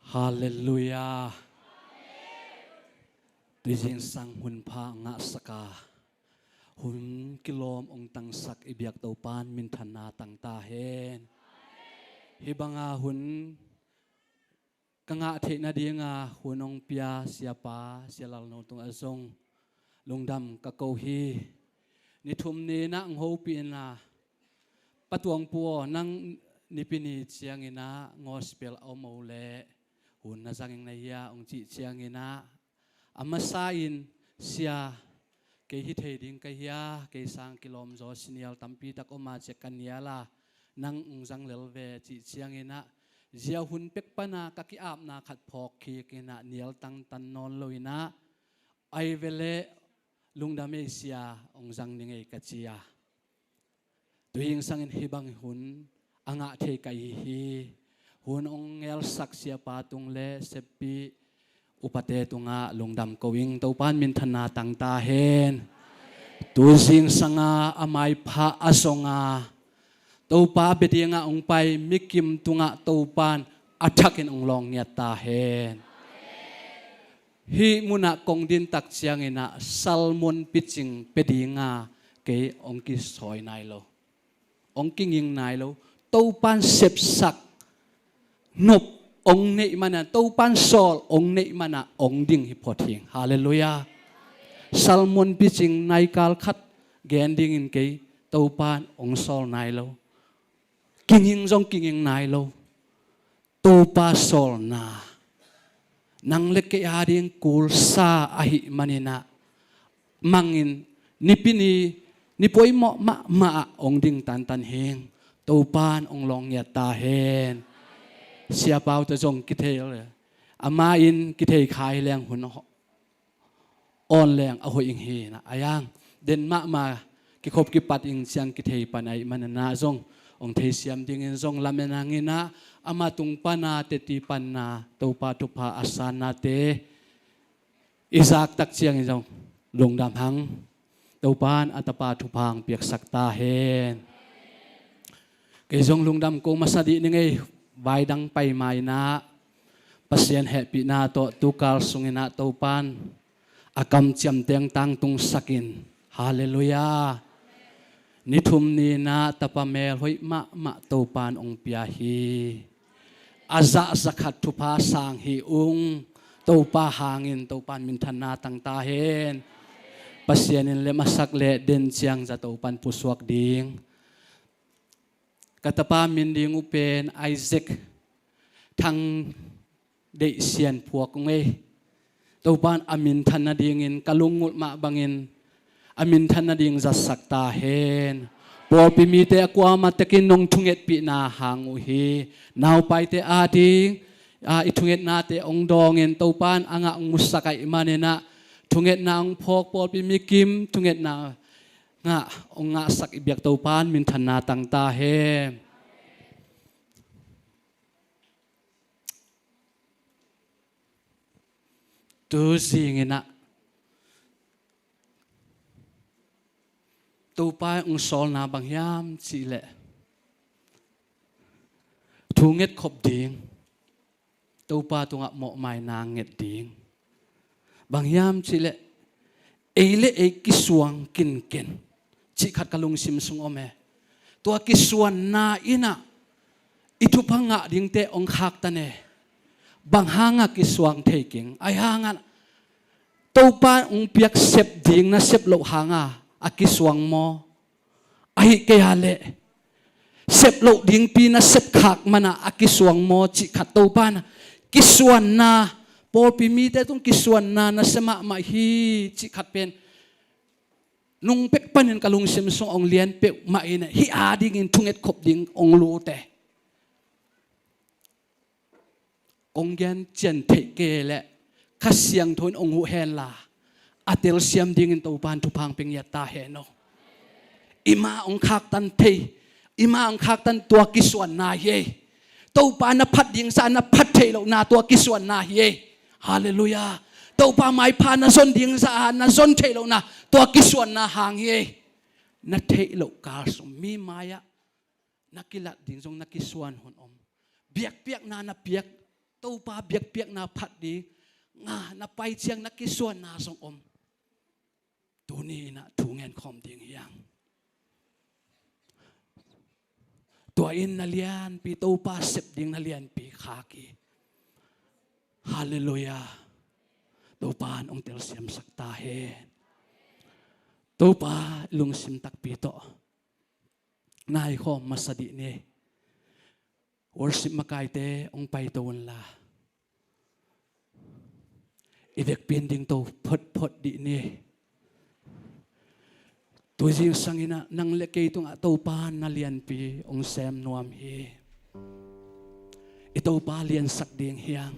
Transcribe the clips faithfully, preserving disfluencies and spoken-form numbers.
Halleluiah. Tuizingsang hun pha ngahsak a, hun kilawm ong tangsak i biak Topan minthanna tang ta hen. Hih banga hun ka ngah theih nadinga hun ong pia siapa Sia Lal No tungah zong lungdam ka ko hi. Ni thum ni-in ah ong hopih in ah, Pa Tuang Pu aw, nang Nipi ni ciangin ah gospel a om o leh hun na zang ing na hia ong cih ciangin ah, a masa in, Sia, kei hi thei ding ka hia, kei sang kilawm zaw senior tampi tak om a, ci-a ka nial a, nang ong zang lel ve, cih ciangin ah, zia hun pek pan a ka ki-apna khat phawk kik in ah, nial tangtan nawn lo in ah, ai ve leh lungdam ei Sia, ong zang ning ei ka ci a. Tuizingsangin hih bang hun a ngah thei ka hi hi. Hun ong ngelsak siapa tung le seppih upate tungah lungdam ko ing. Topan minthanna tang ta hen. Tuizingsang a, a maipha a zong a, Topa bia dingah ong pai mikim tungah Topan a thakin ong lawng ngiat ta hen. Hih munah kong din tak ciangin ah sermon picing pia dinga kei ong kisawi nai lo, ong kinging nai lo. Topan sepsak nop ong neih mana, Topan sawl ong neih mana ong ding hi phot hing. Halleluiah. Sermon picing naikal khat gen dingin kei Topan ong sawl nai lo. Kinging zong kinging nai lo. Topa sawlna, nang le kei ading kulsa ahih manin ah, mangin Nipi ni, ni poimawh mahmah ah ong ding tantan hing. Topan ong lawng ngiat ta hen. Siapa uh tawh zong kithei le, amah in kithei kha hi leng hun awn leng a hoih ing hi na, a yang den mahmah, kikhop kipat ing ciang kithei pan ahih manin ah zong ong theisiam dingin zong lamen hangin ah, ama tung pan a teci pan a Topa thupha a sannate i zak tak ciangin zong lungdam hang. Topan a Tapa thupha ong piaksak ta hen. Kei zong lungdam ko masa dih ning ei, vai dang pai ma in ah, Pasian hehpihna tawh tukal sungin ah Topan a kamciam teng tangtungsakin. Halleluiah. Ni thum ni-in ah tapa melhoih mahmah Topan ong pia hi. A zah za khat thupha sang hi ung. Topa hangin Topan minthanna tang ta hen. Pasian in lem a sak le den ciang za Topan pusuak ding. Ka tapa min ding uh pen Isaac Thang Deih Sian phuak ung ei. Topan a minthan nadingin ka lungngulh mah bangin a minthan nading zatsak ta hen. Pawlpi mite a kuamah tekin nong thungetpihna hang uh hi. Naupaite ading a, i thungetnate ong dawngin Topan a ngah ong musak ahih manin ah, thungetna ong phawk pawlpi mikim thungetna ngah ong ngahsak i biak Topan minthanna tang ta hen. Tu zingin ah Topa ong sawlna bang hiam cih leh, thu ngetkhop ding, Topa tungah mawhmaina nget ding. Bang hiam cih leh, ei le ei kisuang kinken cih khat ka lungsim sung om e. Tua kisuanna in ah i thupha ngah dingte ong khaktan e. Bang hanga kisuang thei keng? Ahih hanga Topa ong piak sep ding na sep loh hanga a kisuang maw? Ahih kei a leh, sep loh dingpi na sep khak mana a kisuang maw cih khat Topa na kisuanna, pawlpi mite tung kisuanna na sia mahmah hi cih khat pen nung pek panin ka lungsim sung ong lian peuhmah in, hih adingin thungetkhop ding ong lut e. Kong gen cian theih kei leh Kha Siangtho in ong huh henla, a telsiam dingin Topan thupha ong pia ngiat ta hen aw. I ma ong khaktan thei, i ma ong khaktan tua kisuanna hi ei. Topa na phat ding sa na phat theih lohna tua kisuanna hi ei. Halleluiah. Topa maipha na zon ding sa na zon theih lohna tua kisuanna hang hi ei. Na theih loh kal sung mi mai-ah na kilat ding zong na kisuan hun om. Biakpiakna na piak Topa biakpiakna phat ding, nga na pai ciang na kisuanna zong om. Tuni in ah thu ngen khawm ding hi hang. Tua in na lianpi, Topa sep ding na lianpi khak hi. Halleluiah. Topa in hong telsiamsak ta hen. Topa lungsim takpi tawh nai khawm masa dih ni. Worship makaite hong paito unla, i vekpi in dingto photphot dih ni. Tuzing sangin ah nang le kei tungah Topa na lianpi hong sem nuam hi. I Topa liansak ding hi hang.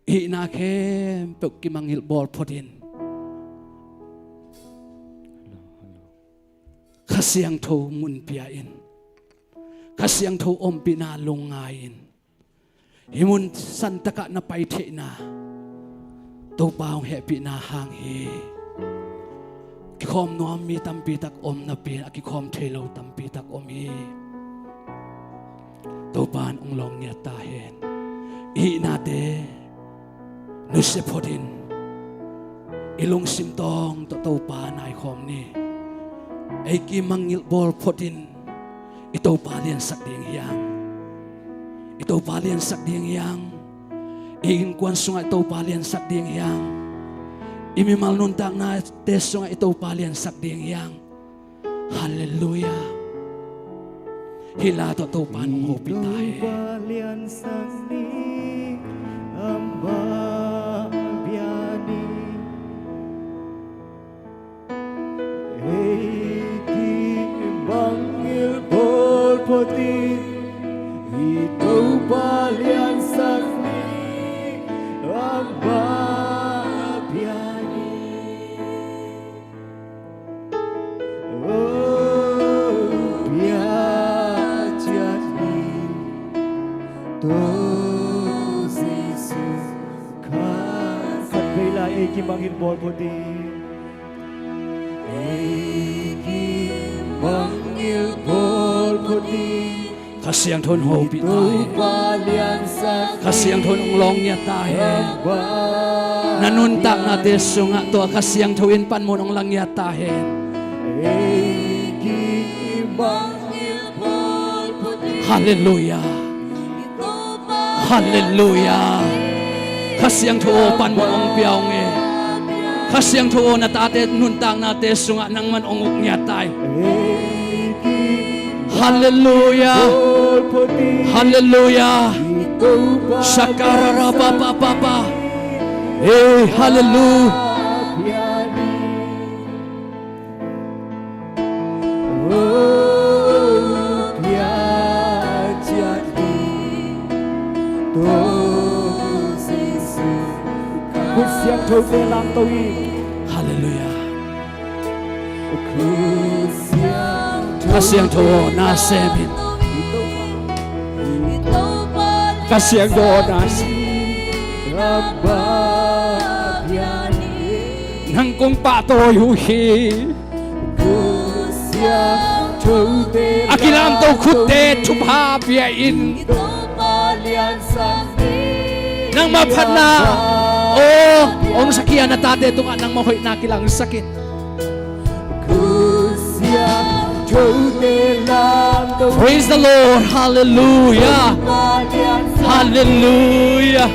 I hihna khempeuh kimangngilh bawl phot in. Kha Siangtho mun pia in. Kha Siangtho ompihna lungngai in. Hih mun santakah na pai theihna Topa hong hehpihna hang hi. Kikhawm nuam mi tampi tak om napi in a kikhawm thei lo tampi tak om hi. Topa in hong lawng ngiat ta hen. I hihnate nusia phot in. I lungsim tawng tawh Topa nai khawm ni. Ei kimangngilh bawl phot in. I Topa liansak ding hi hang. I Topa liansak ding hi hang. I innkuan sungah i Topa liansak ding hi hang. I mimal nuntaknate sungah i Topa liansak ding hi hang. Halleluiah. Hih la tawh Topa in hong hopih ta hen. Topa liansak ni, Ama bia ni. Ei kimangngilh bawl phot in, i Topa liansak ni, Ama bia ni. Oh, bia ciat ni, Topa Jesu Khazih. Khat vei lai ei kimangngilh bawl phot in. Ei kimangngilh bawl phot in. Kha Siangtho in hopih ta hen. Kha Siangtho in hong lawng ngiat ta hen. Na nuntaknate sungah tua Kha Siangtho in panmun hong la ngiat ta hen. Halleluiah. Halleluiah. Kha Siangtho aw, panmun hong pia ung e. Kha Siangtho aw, na tate nuntaknate sungah nangman hong uk ngiat ta hi. Halleluiah. Halleluiah. Shakarara pa pa pa pa. Hey, halleluiah. Khut siangthote lamto in. Halleluiah. Kha Siangtho aw, na sem in. Kha Siangtho aw, na sem in. Nang kong pahtawi uh hi. A kilamto khutte thupha pia in. Nangmah phatna aw hong sakhi a, na tate tungah nangmah hoihna kilangsak in. Praise the Lord. Halleluiah. Halleluiah.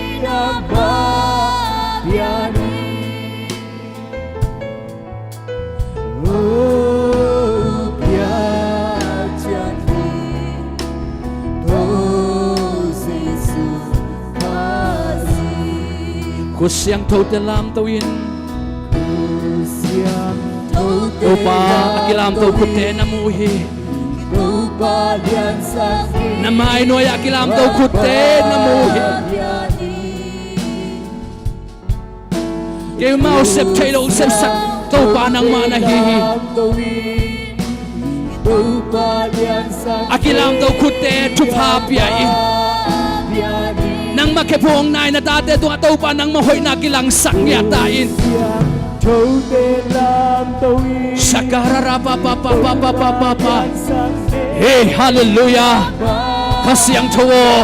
Khut siangthote lamto in. Topa, a kilamto khutte na mu hi. Na mai nuai-ah a kilamto khutte na mu hi. Keimau sep thei lo sepsak Topa nangmah na hi hi. A kilamto khutte thupha pia in. Nangmah khephung nai na tate tungah Topa nangmah hoihna kilangsak ngiat ta in. Sakarara pa pa pa pa pa pa pa pa. Hey, halleluiah. Kha Siangtho aw.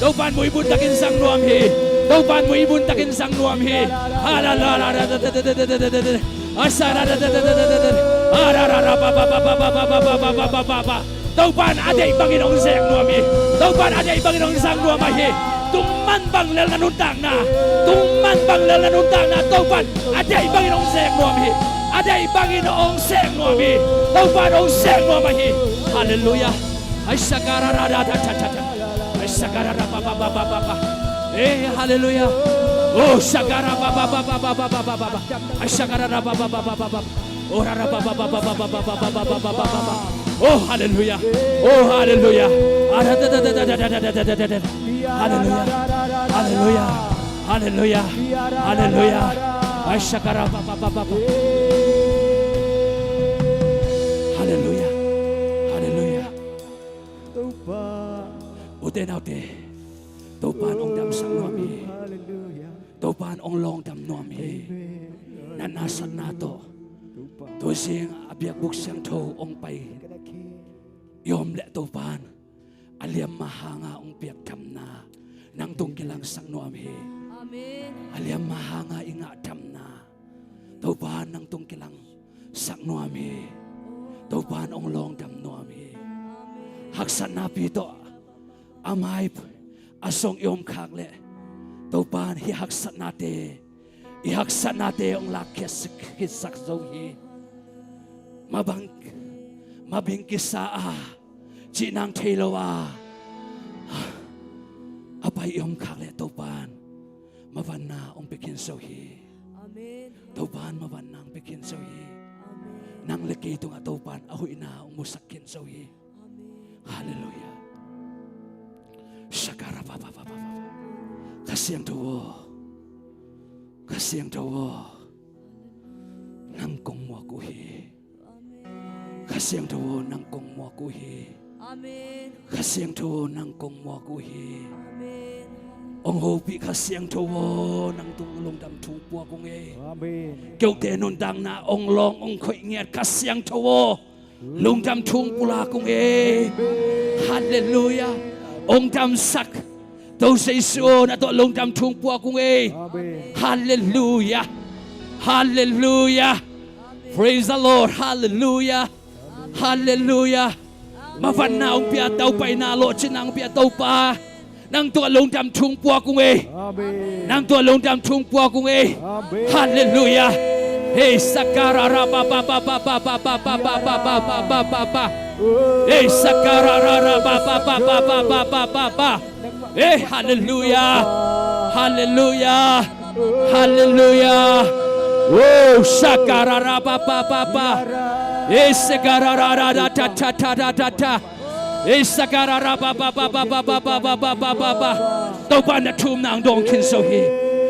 Topan muibun takin zang nuam hi. Topan muibun takin zang nuam hi. Hallelujah. Topan a deih bangin hong zek nuam hi. Topan a deih bangin hong zang nuam ahi. Tung man bang lel na nuntakna, tung man bang lel na nuntakna Topan a deih bangin hong zek nuam hi. A deih bangin hong zek nuam hi. Topan hong zek nuam ahi. Hallelujah. Ai sakara ra da da da da da. Ai sakara ra ba ba ba ba ba ba. Eh, hallelujah. Oh, sakara ba ba ba ba ba ba ba ba ba ba. Ai sakara ra ba ba ba ba ba ba ba. Oh, ra ra ba ba ba ba ba ba ba ba ba ba ba ba ba. Oh, hallelujah. Oh, hallelujah. Ah, da da da da da da da da da da da. Hallelujah. Hallelujah. Hallelujah. Hallelujah. Ai sakara ba ba ba ba ba. Hallelujah. Hallelujah. Topa. Ute naute. Topan hong damsak nuam hi. Hallelujah. Topan hong lawngdam nuam hi. Amen. Natna satna tawh. Topa. Tuzing a biakbuk siangtho hong pai i om leh Topan a liamma hanga hong piak damna nang tung kilangsak nuam hi. Amen. A liamma hanga i ngah damna Topan nang tung kilangsak nuam hi. Topan hong lawngdam nuam hi. Amen. Haksatna pi tawh a mai a song i om khak leh Topan hih haksatnate, i haksatnate hong lakkhia khitsak zo hi. Mabang, mabing kisa a, cih nang thei lo a, a pai i om khak leh Topan mavanna hong pia khin zo hi. Amen. Topan mavanna hong pia khin zo hi. Amen. Nang le kei tungah Topan a hoihna hong musak khin zo hi. Amen. Hallelujah. Shakara ba ba ba ba ba. Kha Siangtho aw. Kha Siangtho aw. Nang kong muak uh hi. Kha Siangtho aw, nang kong muak uh hi. Amen. Kha Siangtho aw, nang kong muak uh hi. Amen. Hong hopih Kha Siangtho aw, nang tung lungdam thu puak ung ei. Amen. Keute nuntakna hong lawng hong khoih ngiat Kha Siangtho aw, lungdam thu pulak ung ei. Amen. Hallelujah. Hong damsak To Jesu aw, na tawh lungdam thu puak ung ei. Amen. Hallelujah. Hallelujah. Praise the Lord. Hallelujah. Hallelujah. Mavanna hong pia Topa, na lawhcinna hong pia Topa, nang tawh lungdam thu puak ung ei. Amen. Nang tawh lungdam thu puak ung ei. Amen. Hallelujah. Hey, sakara ra ba ba ba ba. Hey, sakara ra ra ba ba. Eh, hallelujah. Hallelujah. Hallelujah. Oh, shakarara ba ba ba ba. Eh, shakarara da da da da da da. Eh, shakarara ba ba ba ba. Topa na thumna hong dawng khin zo hi.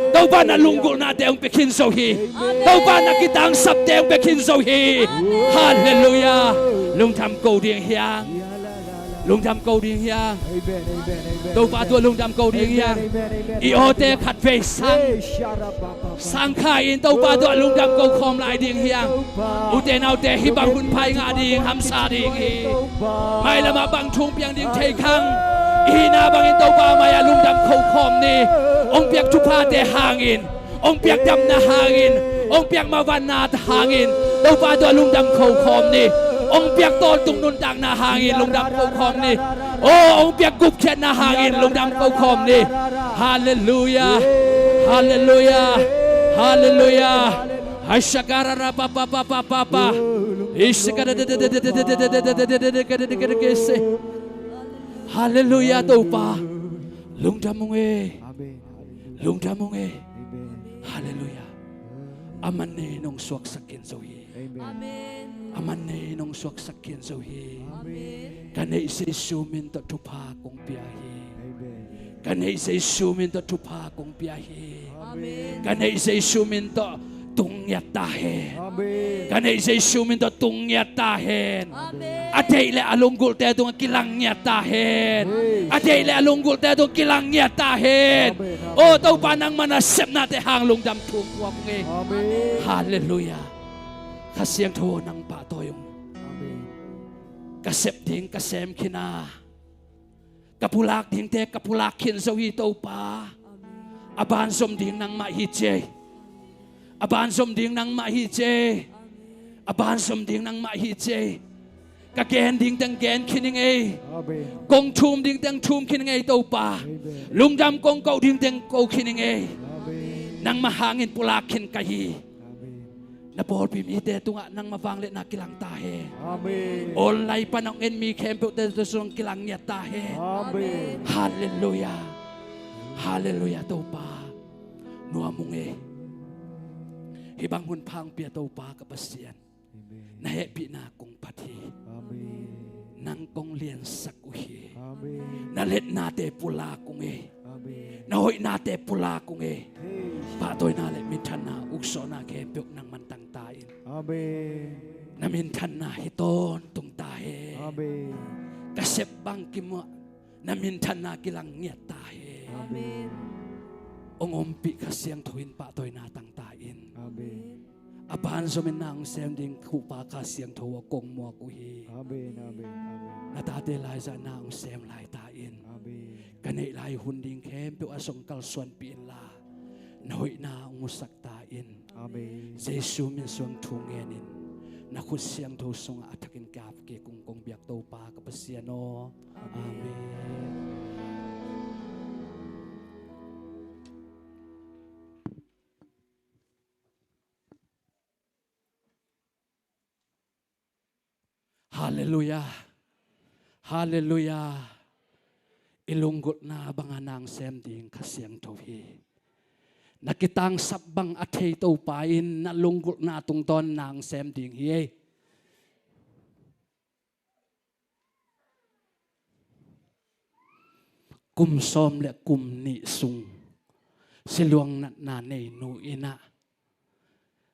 Topa na lunggulhnate hong pia khin zo hi. Topa na kitangsapte hong pia khin zo hi. Hallelujah. Lungdam ko ding hiang. Lungdam ko ding hiang. Amen, amen, amen. Topa tungah lungdam ko ding hiang. Amen, amen, amen. I awte khatvei sang, hey, sharababa, sang kha in Topa tungah lungdam ko khawm lai ding hiang. Topa. Ute naute, hih bang hun pha i ngah ding, hamsa ding hi. Topa. Mailamah bang thu piang ding thei khang. I hihna bangin Topa mai-ah lungdam ko khawm ni. Hong piak thuphate hangin, hong piak damna hangin, hong piak mavanna hangin Topa tungah lungdam ko khawm ni. Hong piak tawntung nuntakna hangin lungdam ko khawm ni. Oh, hong piak gupkhiatna hangin lungdam ko khawm ni. Hallelujah. Hallelujah. Hallelujah. Hashakarara pa pa pa pa pa pa. Ishakara. Hallelujah, Topa. Lungdam ung ei. Amen. Lungdam ung ei. Amen. Hallelujah. A man nei nong suaksak khin zo hi. Amen. Amen. A man nei nong suaksak khin zo hi. Amen. Ka neih Jesu min tawh thupha kong pia hi. Amen. Ka neih Jesu min tawh thupha kong pia hi. Amen. Ka neih Jesu min tawh tung ngiat ta hen. Amen. Ka neih Jesu min tawh tung ngiat ta hen. Amen. A deih le a lunggulhte tungah kilang ngiat ta hen. Amen. A deih le a lunggulhte tungah kilang ngiat ta hen. Amen. Oh, Topa nangmah na sepnate hang lungdam thu puak ung ei. Amen. Hallelujah. Kha Siangtho nang pahtawi ung. Amen. Ka sep ding ka sem khin a, Ka pulak dingte ka pulak khin zo hi, Topa. A banzom ding nangmah hi ci ei. A banzom ding nangmah hi ci ei. A banzom ding nangmah hi ci ei. Ka gen ding teng gen khin ing ei. Amen. Kong thum ding teng thum khin ing ei, Topa. Amen. Lungdam kong ko ding teng ko khin ing ei. Amen. Nangmah hangin pulak khin ka hi. Amen. Na pawlpi mite tungah nangmah vangliatna kilang ta hen. Amen. Online pan hong en mi khempeuhte sung kilang ngiat ta hen. Amen. Halleluiah. Halleluiah, Topa. Nuam ung ei. Hih bang hun pha hong pia Topa ka Pasian. Amen. Na hehpihna kong phat hi. Amen. Nang kong liansak uh hi. Amen. Na liatnate pulak ung ei. Amen. Na hoihnate pulak ung ei. Hey. Pahtawina le minthanna, uksuahna khempeuh nangman tang ta in. Amen. Na minthanna hi tawntung ta hen. Amen. Ka sep bang kimah na minthanna kilang ngiat ta hen. Amen. Hong ompih Kha Siangtho in pahtawina tang ta in. Amen. A banzom in na hong sem ding Topa Kha Siangtho a kong muak uh hi. Amen, amen, amen. Na tate laizah na hong sem lai ta in. Amen. Ka neih lai hun ding khempeuh ah zong kalsuanpih inla, na hoihna hong musak ta in. Amen. Jesu min suang thu ngenin na khut siangtho sungah a thakin ka ap kik ung kong biak Topa ka Pasian aw. Amen. Amen. Halleluiah. Halleluiah. I lunggulhna banga na hong sem ding Kha Siangtho hi. Na kitangsap bang a thei Topa in na lunggulhna tungtawn na hong sem ding hi ei. Kum sawm le kum nih sung siluang natna nei nu in ah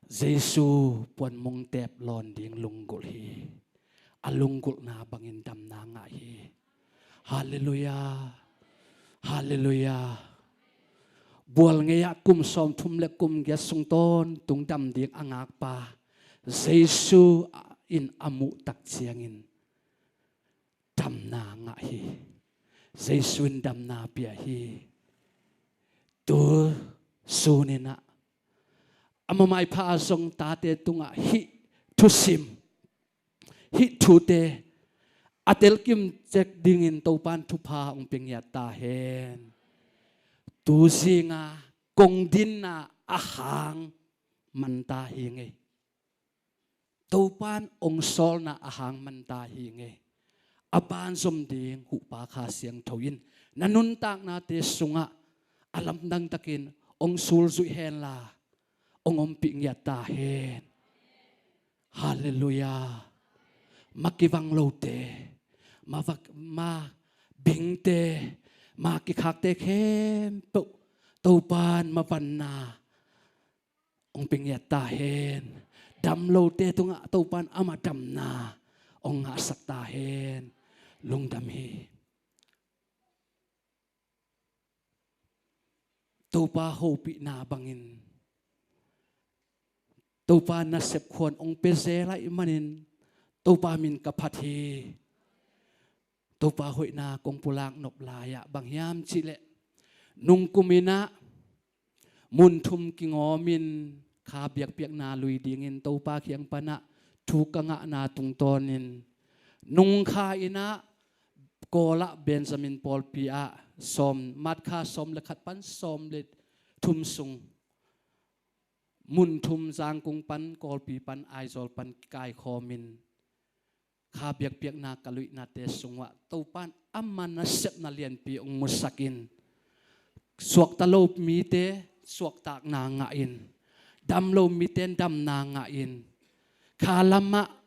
Jesu puanmong tep lawn ding lunggulh hi. A lunggulhna bangin damna ngah hi. Halleluiah. Halleluiah. Bual ngei ah kum sawmthum le kum giat sung tawntung dam ding a ngakpa Jesu in a muh tak ciangin damna ngah hi. Jesu in damna pia hi. Tu sun in ah ama maipha a zong tate tungah hih thusim, hih thute a telkim cek dingin Topan thupha hong pia ngiat ta hen. Tu zinga kong dinna a hang man ta hi ing ei. Topan hong sawlna a hang man ta hi ing ei. A banzom ding huhpa Kha Siangtho in na nuntaknate sungah a lamdang takin hong sulzuih henla hong ompih ngiat ta hen. Halleluiah. Ma kivang lote, ma vak, ma bingte, ma kikhakte khempeuh Topan mavanna hong pia ngiat ta hen. Dam lote tungah Topan ama damna hong ngahsak ta hen. Lungdam hi. Topa hopihna bangin Topa nasep khuan hong pia zel ahih manin Topa min ka phat hi. Topa hoihna kong pulak nop lai-ah bang hiam cihleh nungkum in ah mun thum kingawmin kha biakpiakna lui dingin Topa kiang panah thu ka ngahna tungtawnin nungkha in ah Kawl ah Benjamin pawlpi ah sawm, March kha sawm le khat pan sawm le thum sung mun thum Zangkung pan, Kawlpi pan, Aizawl pan kaikhawmin kha biakpiakna ka luihnate sungah Topan ama nasepna lianpi hong musakin suakta lo mite suaktakna ngahin, dam lo mite damna ngahin, kha lamah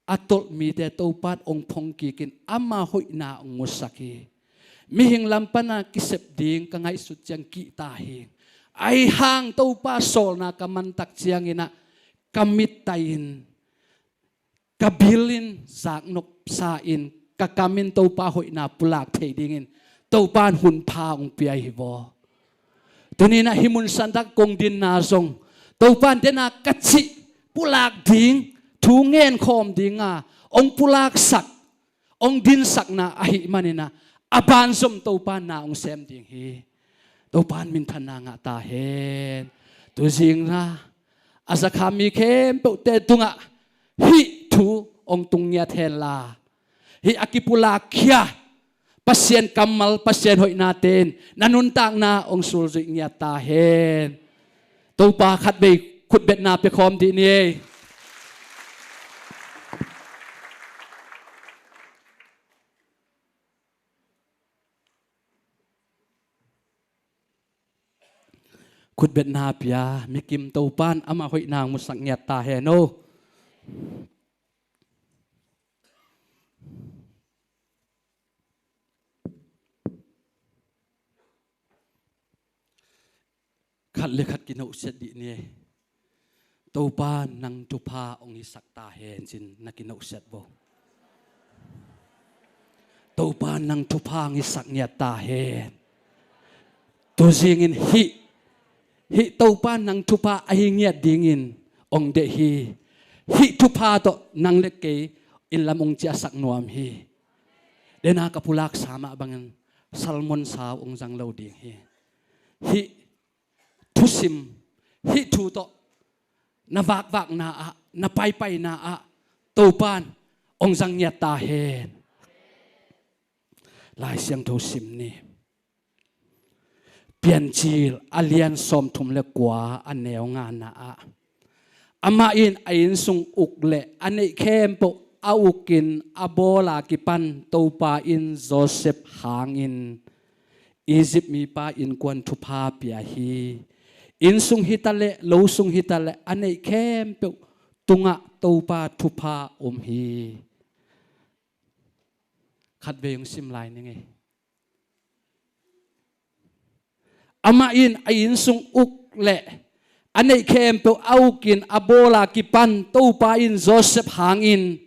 a tolh mite Topan hong phongkikin ama hoihna hong musak hi. Mihing lam pana kisep ding ka ngaihsut ciang kihta hi. Ahi hang Topa sawlna ka mantak ciangin ah ka mittaihin ka bilin zaknop sa-in ka kamin Topa hoihna pulak thei dingin Topan hun pha hong pia hi vaw. Tuni-in ah hih mun santak kong dinna zong Topan dena ka cih pulak ding, thu ngenkhawm dinga hong pulaksak, hong dinsakna ahih manin ah a banzom Topa na hong sem ding hi. Topa in minthanna ngah ta hen. Tuzing na a zakha mi khempeuhte tungah hih thu hong tung ngiat henla, hih a kipulak khia Pasian kammal, Pasian hoihnate in na nuntakna hong sulzuih ngiat ta hen. Topa khatvei khutbetna pia khawm dih ni. Khutbetna pia mikim Topa in ama hoihna musak ngiat ta hen o. Khat le khat kinawhsiat dih ni. Topa nang thupha hong hisak ta hen cin na kinawhsiat vo. Topa nang thupha hong hisak ngiat ta hen. Tuzingin hih, hih Topa nang thupha ahi ngiat dingin hong deih hi. Hih thupha tawh nang le kei inn lam hong ciahsak nuam hi. Dena ka pulaksa mah bangin Salmon sau hong zang lo ding hi. Hih thusim, hih thu tawh na vakvakna ah, na paipaina ah Topa in hong zang ngiat ta hen. Lai Siangtho sim ni. Piancil a lian sawmthum le kua a neu ngana ah, amah in a innsung uk le a neih khempeuh a ukin a bawla kipan Topa in Joseph hangin Egypt mipa innkuan thupha pia hi. Innsung hitaleh, lo sung hitaleh, a neih khempeuh tungah Topa thupha om hi. Khatvei hong sim lai ning ei. Amah in a innsung uk le a neih khempeuh a ukin a bawla kipan Topa in Joseph hangin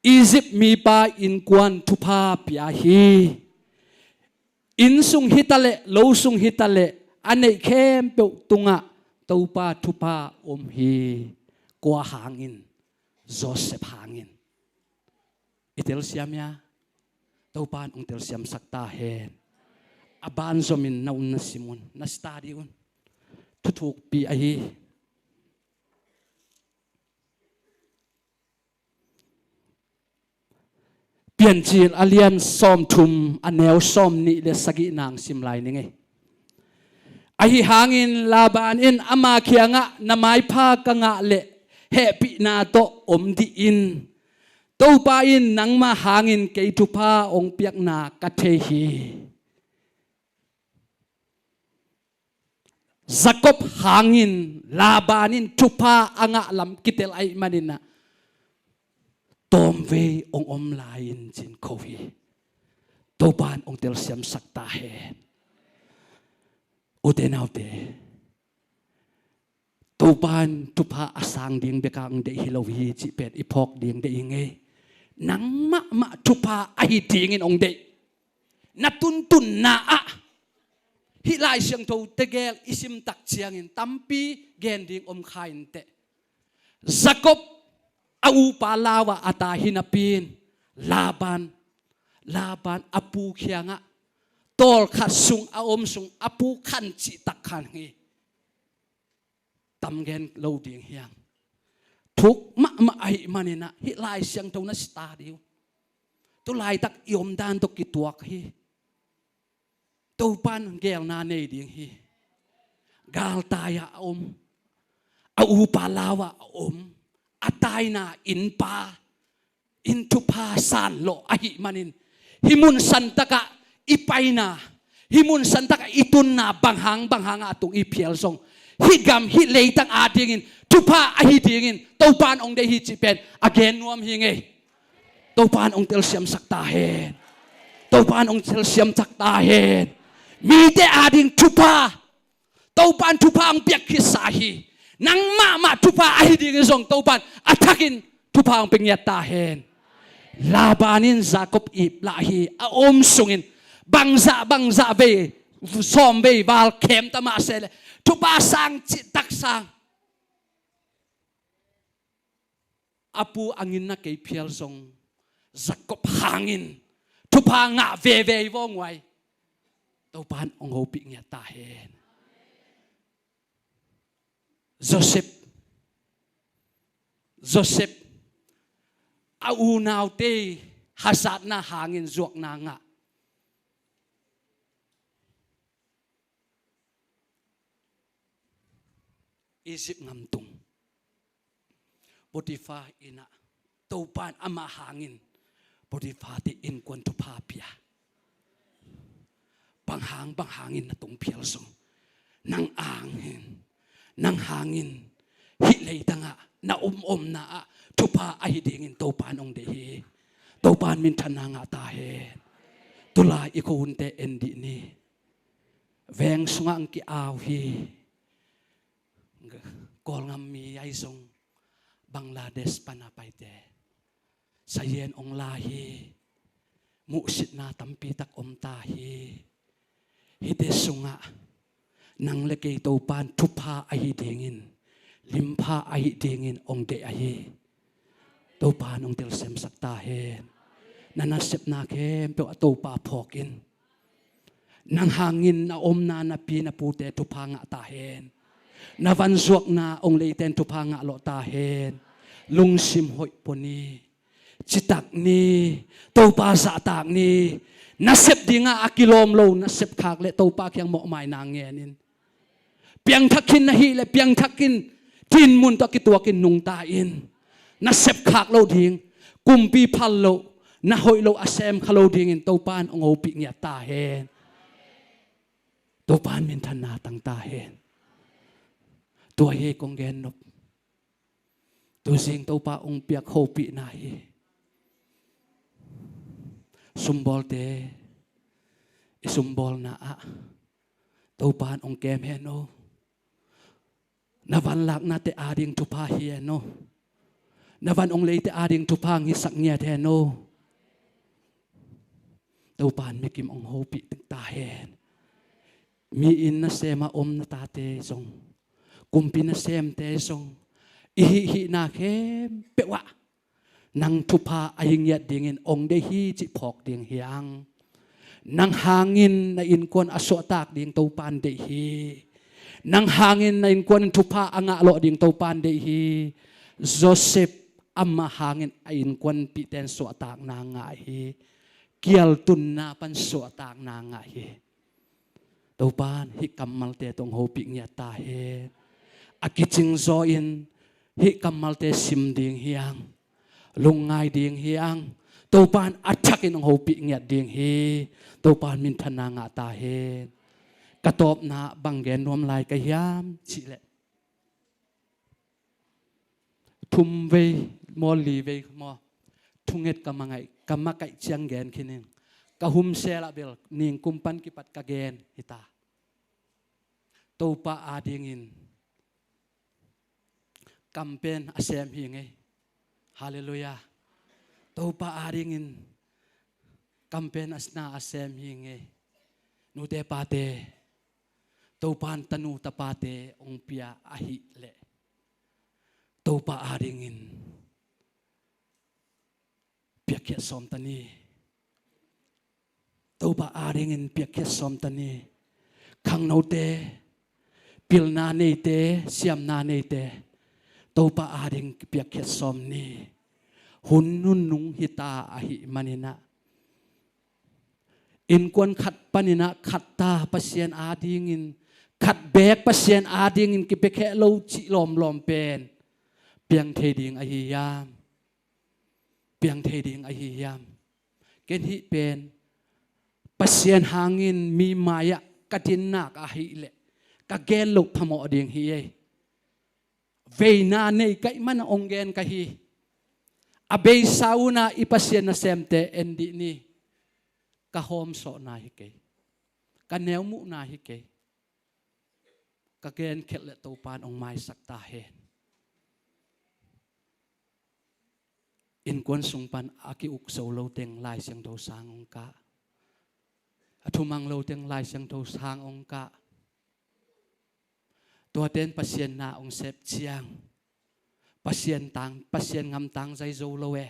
Egypt mipa innkuan thupha pia hi. Innsung hitaleh, lo sung hitaleh, a neih khempeuh tungah Topa thupha om hi. Kua hangin? Joseph hangin. I telsiam hia? Topa in hong telsiamsak ta hen. A banzomin na un na sim un, na study un. Thuthukpi ahi. Piancil a lian sawmthum a neu sawmnih le sagih nang sim lai ning ei. Ahi hangin Laban in ama kiangah, na maipha ka ngah leh hehpihna tawh om dih in. Topa in nangma hangin kei thupha hong piakna ka thei hi. Jacob hangin Laban in thupha a ngah lam kitel ahih maninah tawmvei hong om lai-in cin kho hi. Topa in hong telsiamsak ta hen. Ute naute, Topa in thupha a sang ding beka hong deih hi lo hi cih pen i phawk ding deih hi ngei. Nang mahmah thupha ahi dingin hong deih. Na tuntunna ah hih Lai Siangtho tegel i sim tak ciangin tampi gen ding om kha inteh. Jacob a upa lau-ah a tai hi napi-in Laban, Laban a pu kiangah tawlkhat sung a om sung a pu khan cih tak khan hi. Tam gen lo ding hiam? Thuk mahmah ahih maninah hih Lai Siangtho na study uh. Tu laitak i omdan tawh kituak hi. Topa in gelna nei ding hi. Galtai-ah a om, a upa lau-ah a om, a taina innpa in thupha san lawh ahih manin hih mun santakah i paina, hih mun santakah i tunna bang hang bang hangah a tung i phial zong hih gam hih leitang adingin thupha ahi dingin Topa in hong deih hi cih pen a gen nuam hi ngei. Topa in hong telsiamsak ta hen. Topa in hong telsiamsak ta hen. Mite ading thupha, Topa in thupha hong piak khitsa hi. Nang mahmah thupha ahi dingin zong Topa in a thakin thupha hong pia ngiat ta hen. Laban in Jacob ip lah hi. A om sungin bangzah bangzah vei, sawm vei val khem ta mah sehleh thupha sang cih tak sang. A pu a nginna kei phial zong Jacob hangin thupha ngah veve hi vawng uai. Topan hong hopih ngiat ta hen. Joseph, Joseph a unaute hasatna hangin zuakna ngah. Egypt ngamtung Potiphar innah Topan amah hangin Potiphar te innkuan thupha pia. Bang hang, bang hangin na tung phial zong, nang angin, nang hangin hih leitangah na om omna ah thupha ahi dingin Topan hong deih hi. Topan minthanna ngah ta hen. Tulai i khuahunte en dih ni. Veng sungah ang ki-au hi. Kawlgam mi ahi zong Bangladesh pana paite sayen hong la hi. Muhsitna tampi tak om ta hi. Hihte sungah nang le kei Topan thupha ahi dingin, limpha ahi dingin hong deih ahi. Topan hong telsiamsak ta hen. Na nasepna khempeuh ah Topa phawk in. Nang hangin na omna na pi na pute thupha ngah ta hen. Na vanzuakna hong leiten thupha ngah lawh ta hen. Lungsim hoih pua ni. Citak ni. Topa zahtak ni. Nasep dingah a kilawm lo nasep khak le Topa kiang mawhmaina ngen in. Piangthak khin na hih le piangthak khin, thinmun tawh a kituakin nungta in. Na sepkhak loh ding, kumpi phal loh, na hoih loh a semkha lo dingin Topan hong hopih ngiat ta hen. Topan minthanna tang ta hen. Tua hi kong gen nop. Tuzing Topa hong piak hopihna hi. Sumbawlte i sumbawlna ah Topan hong kem hen o. Na vanlaknate ading thupha hi hen o. Na van hong leite ading thupha hong hisak ngiat hen o. Topan mikim hong hopih ta hen. Mi inn nasem a om na tate zong, kumpi nasemte zong, i hihhihna khempeuh ah nang thupha ahi ngiat dingin hong deih hi cih phawk ding hi hang. Nang hangin na innkuan a suahtak ding Topan deih hi. Nang hangin na innkuan in thupha a ngah lawh ding Topan deih hi. Joseph amah hangin a innkuanpihte in suahtakna ngah hi. Kialtunna pan suahtakna ngah hi. Topan hih kammalte tawh hong hopih ngiat ta hen. A kicing zaw in hih kammalte sim ding hi hang. Lungngai ding hi hang. Topan a thakin hong hopih ngiat ding hi. Topan minthanna ngah ta hen. Ka tawpna bang gen nuam lai ka hiam cihleh, thum vei maw, li vei maw, thunget ka mangaih, ka makaih ciang gen khin ing. Ka humsel ah bel ningkum pan kipat ka gen hi ta. Topa adingin kampen a sem hi ngei. Halleluiah. Topa adingin kampen a sna a sem hi ngei. Nute pate, Topan tanu tapate hong pia ahih leh Topa adingin piakkhiat sawm ta ni. Topa adingin piakkhiat sawm ta ni. Khangnote, pilna neite, siamna neite, Topa ading piakkhiat sawm ni. Hun nunung hita ahih maninah innkuan khat paninah khat ta Pasian adingin, khat beek Pasian adingin kipiakheh lo cih lawmlawm pen piang thei ding ahi hiam? Piang thei ding ahi hiam? Ken hih pen Pasian hangin mi mai-ah ka dinnak ahih leh ka gen loh phamawh ding hi ei. Veina nei ka hih mana hong gen ka hi. A beisa una i Pasian nasemte en dih ni. Ka hawmsawhna hi kei. Ka neumuhna hi kei. Ka gen khelh le Topan hong maisak ta hen. Innkuan sung pan a ki-uk zo lo teng Lai Siangtho sang hong kah. A thumang lo teng Lai Siangtho sang hong kah. Tuate in Pasian na hong sep ciang Pasian tang, Pasian ngam tang zai zo lo e.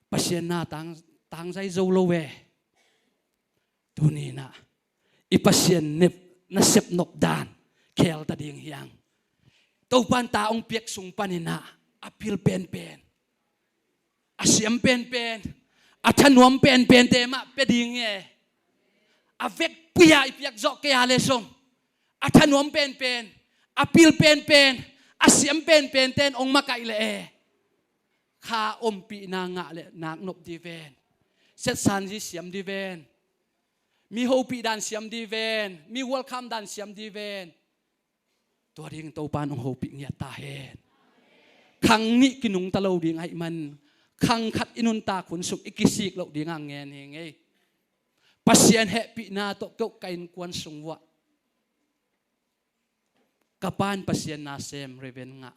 Pasian na tang, tangzai zo lo e. Tuni-in ah i Pasian nep nasep nop dan khel ta ding hi hang. Topa'n ta hong piak sung panin ah a pil penpen, a siam penpen, a thanuam penpente mah pia ding hi. A vekpi-a i piak zawh kei a leh zong a thanuam penpen, a pil penpen, a siam penpente in hong makaih leh e, kha ompihna ngah leh nak nop ding ven. Siatsanzi siam ding ven. Mi hopih dan siam ding ven. Mi welcome dan siam ding ven. Tua ding Topa'n hong hopih ngiat ta hen. Khang nih kinungta lo ding ahih man, khang khat i nuntak hun sung i kisik loh ding a ngen hi ing ei. Pasian hehpihna tawh kei uh ka innkuan sung uah ka pa'n Pasian nasem reverend ngah.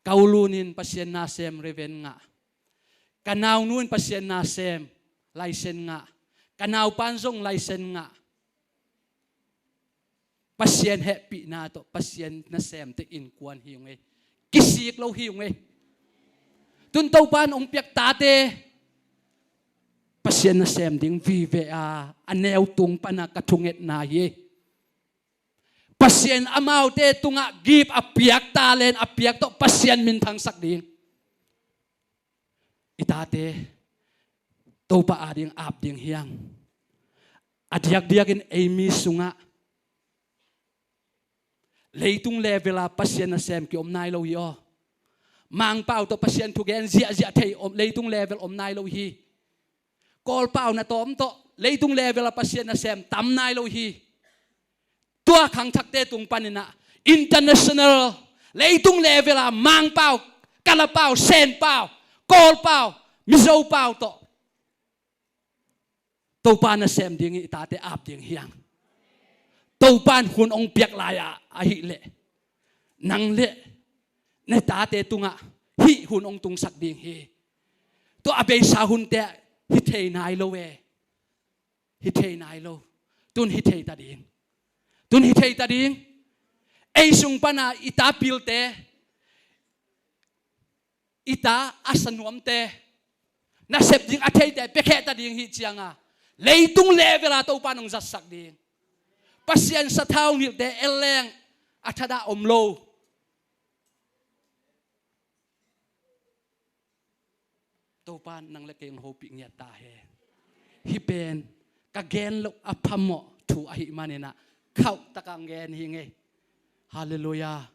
Ka u Lun in Pasian nasem reverend ngah. Ka naunu in Pasian nasem license ngah. Ka naupa'n zong license ngah. Pasian hehpihna tawh Pasian nasemte innkuan hi ung ei. Kisik lo hi ung ei. Tun Topa'n hong piak tate Pasian nasem ding vive a, a neu tung pana ka thungetna hi ei. Pasian amaute tungah gift a piak, talent a piak tawh Pasian minthangsak ding. I tate Topa ading ap ding hi hang. A diakdiakin ei mi sungah leitung level a Pasian nasem kiom nai lo hi aw. Mangpau tawh Pasian thugen ziahziah thei om, leitung level om nai lo hi. Kawlpau na tawm tawh leitung level a Pasian nasem tam nai lo hi. Tua khangthakte tung panin ah international, leitung level a Mangpau, Kalapau, Senpau, Kawlpau, Mizopau tawh Topa nasem ding i tate ap ding hi hang. Topa'n hun hong piak lai-ah ahih leh nang le na tate tungah hih hun hong tungsak ding hi. Tua a beisa hunte hi thei nai lo e. Hi thei nai lo. Tun hi thei ta ding. Tun hi thei ta ding. Ei sung pana i ta pilte, i ta a sanuamte, nasep ding a theite piakheh ta ding hi cianga leitung level a Topa'n hong zatsak ding. Pasian sathau nilhte el leng a thadah om lo. Topa'n nang le kei hong hopih ngiat ta hen. Hih pen ka gen loh a phamawh thu ahih manin ah khauh takin gen hi ing ei. Halleluiah.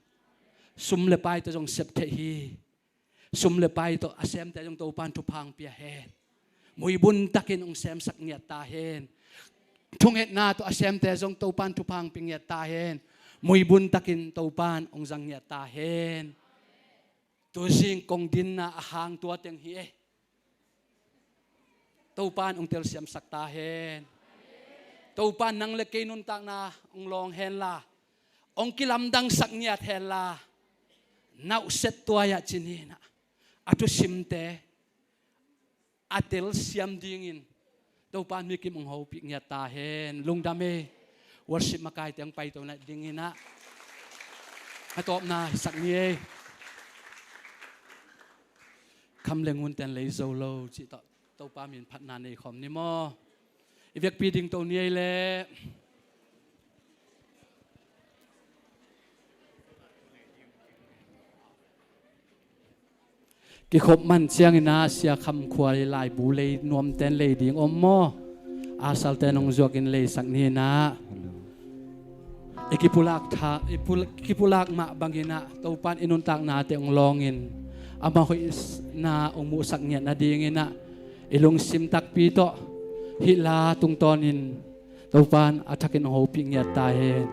Sum le pai tawh zong sep theih hi. Sum le pai tawh a semte zong Topa'n thupha hong pia hen. Muibun takin hong semsak ngiat ta hen. Thungetna tawh a semte zong Topa'n thupha hong pia ngiat ta hen. Muibun takin Topa'n hong zang ngiat ta hen. Tuzing kong dinna a hang tua teng hi e. Topa'n hong telsiamsak ta hen. Topa'n nang le kei nuntakna hong lawng henla, hong kilamdangsak ngiat henla, nauhset tuai-ah ci-in ah a thusimte a telsiam dingin Topa'n mikim hong hopih ngiat ta hen. Lungdam e. Worship makaite hong paito nadingin ah a tawpna hisak ni e. Kham le ngunte in lei zo lo cih tawh Topa min phatna nei khawm ni maw? I vekpi dingto ni ei leh. Kikhop man ciangin ah Sia Kham khua laibu lei nuamte in lei ding om maw? Asalte in hong zuakin leisak ni in ah. I kipulak tha, i pul-, kipulak mah bangin ah Topa'n i nuntaknate hong lawngin ama hoihna hong muhsak ngiat nadingin ah i lungsim takpi tawh hih la tungtawnin Topa'n a thakin hong hopih ngiat ta hen.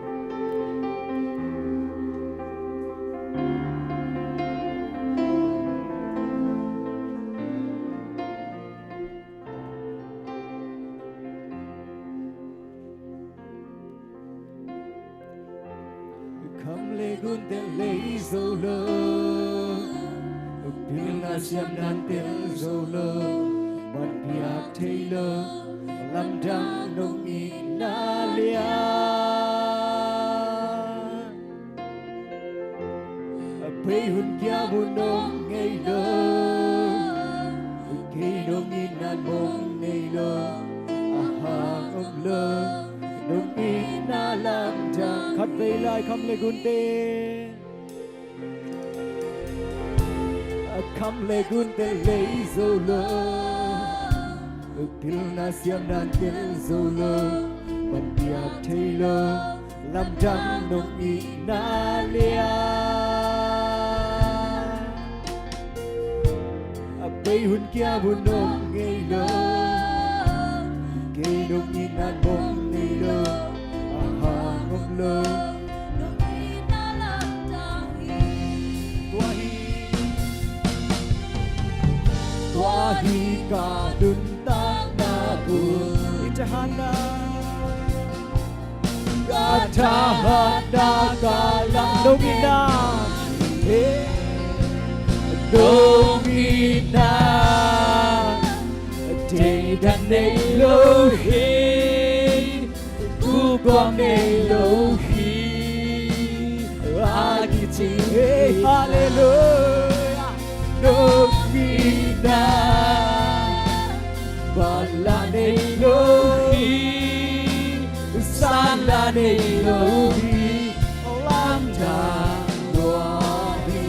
Kham le gunte lei zo lo, pilna siamna tel zo lo, ban piak thei lo, lamdang nong itna lian. A pei hun kia mun nong ngei lo, kei nong itna mong nei lo, a hang om lo, nong itna lamdang. Khatvei lai kham le gunte. A kham le gunte lei zo lo, pilna siamna tel zo lo, man piak thei lo, lamdang nong itna lian. A bei hun kia hun nong ngei lo, kei nong itna mong nei lo, a hang om lo. Tua hi, tua hi ka nuntakna bul. I tahatna ka thahatna ka lang nong itna. Nong itna thei dan nei lo hi. Kukuang nei lo hi. A kici hi. Halleluia. Nong itna ban la nei lo hi, san la nei lo hi, lamdang lua hi.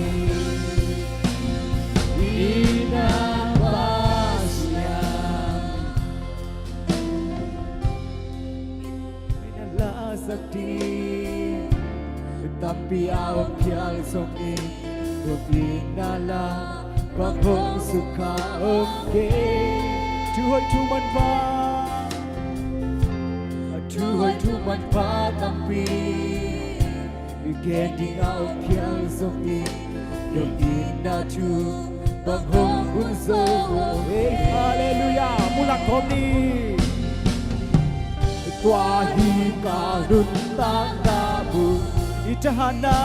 Itna Pasian, na la sak ding tampi a om phial zongin, nong itna lam bang hong sukha om kei. Thu hoih thu manpha, thu hoih thu manpha tampi gen ding a om phial zongin, nong itna thu bang hong hun zo. Hey, halleluia. Mulak khawm ni. Tua hi ka nuntakna bul. I tahatna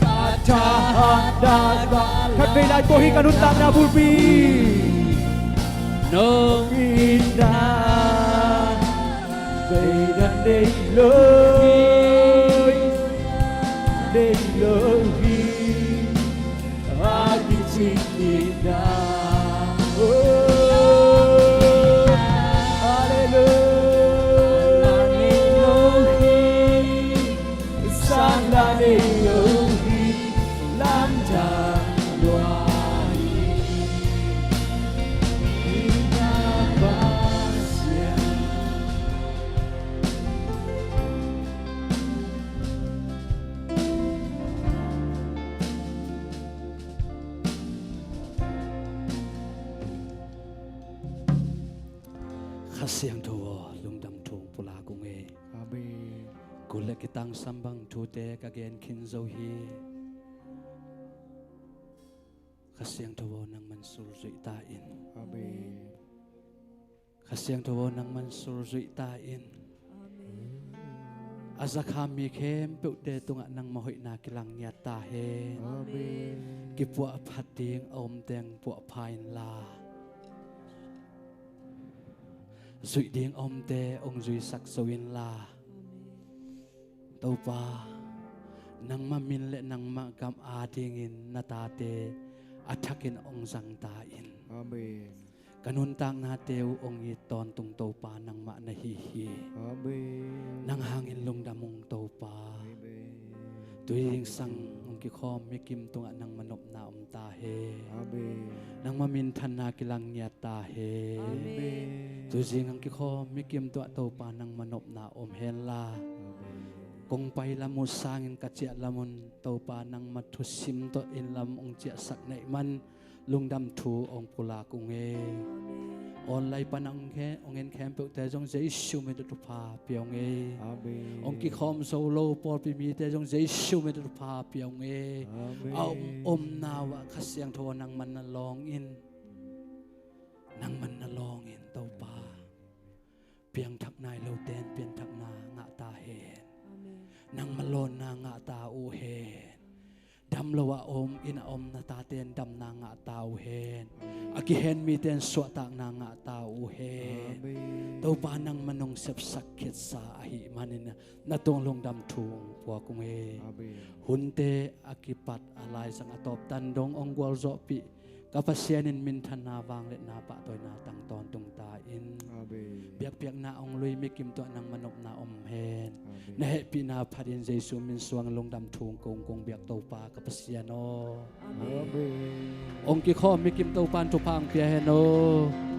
ka thahatna ka. Khatvei lai, tua hi ka nuntakna bulpi. Nong itna bei dan nei lo hi, nei lo hi. A kici itna. Oh, halleluia. San la nei lo hi, lamdang lua hi. Itna Pasian. Kha Siangtho aw, lungdam thu pulak ung e. Amen. Kul le kitangsam bang thute ka gen khin zo hi. Kha Siangtho aw, nangman sulzuih ta in. Amen. Kha Siangtho aw, nangman sulzuih ta in. Amen. A zakham mi khempeuhte tungah nangma hoihna kilang ngiat ta hen. Amen. Kipuah phat ding a om teng puahpha inla, zuih ding a omte hong zuisak zo inla. Amen. Topa, nangma min le nangma gam adingin na tate a thakin hong zang ta in. Amen. Ka nuntaknate uh hong it tawntung Topa nangmah na hi hi. Amen. Nang hangin lungdam ung Topa. Amen. Tui zingsang hong kikhawm mikim tungah nangma nopna om ta hen. Amen. Nangma minthanna kilang ngiat ta hen. Amen. Tui zing hong kikhawm mikim tungah Topa nangma nopna om henla. Amen. Kong pai lam uh sangin ka ciah lam un Topa nangma thusim tawh inn lam hong ciahsak na hih man lungdam thu hong pulak ung e. Online pan hong khe-, hong en khempeuhte zong Jesu min tawh thupha pia ung e. Amen. Hong kikhawm zo lo pawlpi mite zong Jesu min tawh thupha pia ung e. Amen. A om, omna uh ah Kha Siangtho nangman na lawng in. Nangman na lawng in Topa. Piangthak nai lote in pianthakna ngah ta hen. Amen. Nangma lawnna ngah ta uh hen. Dam lo a om, inn a om na tate in damna ngah ta uh hen. Amen. A kihen mite in suahtakna ngah ta uh hen. Amen. Topa nangman hong sepsak khitsa ahih manin na tung lungdam thu hong puak ung e. Amen. Hunte a kipat a laizang a tawptan dong hong gualzawhpih Ka Pasian in minthanna, vangliatna, pahtawina tang tawntung ta in. Amen. Biakpiakna hong lui mikim tungah nangma nopna om hen. Amen. Na hehpihna phatin Jesu min suang lungdam thu kong kong biak Topa ka Pasian aw. Amen. Amen. Hong kikhawm mikim Topa in thupha hong pia hen aw.